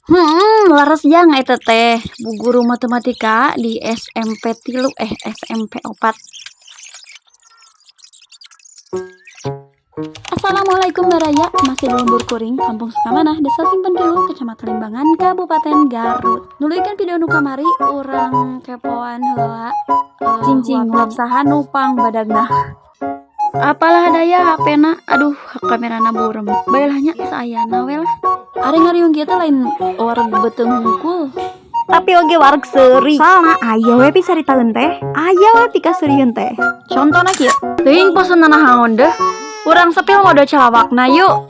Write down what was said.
Leres jang eta teh bu guru matematika di SMP 3, eh, SMP 4. Assalamualaikum baraya, masih di lembur kuring, Kampung Sukamanah, Desa Simpen Kidul, Kecamatan Limbangan, Kabupaten Garut. Nuluykeun video nu kamari, urang kepoan heula cing-cing huap saha nu pangbadagna. Apalah daya HP-na, aduh, kamerana burem. Bae lah nya, saayana we lah. Ari ngariung kieu teh lain wareg beuteung hungkul. Tapi oge wareg seuri. Soalna aya we pisaritaeun teh, aya we pikaseurieun teh. Contona kieu. Teuing posen nanahaon deh. Urang spill mode calawakna yuk.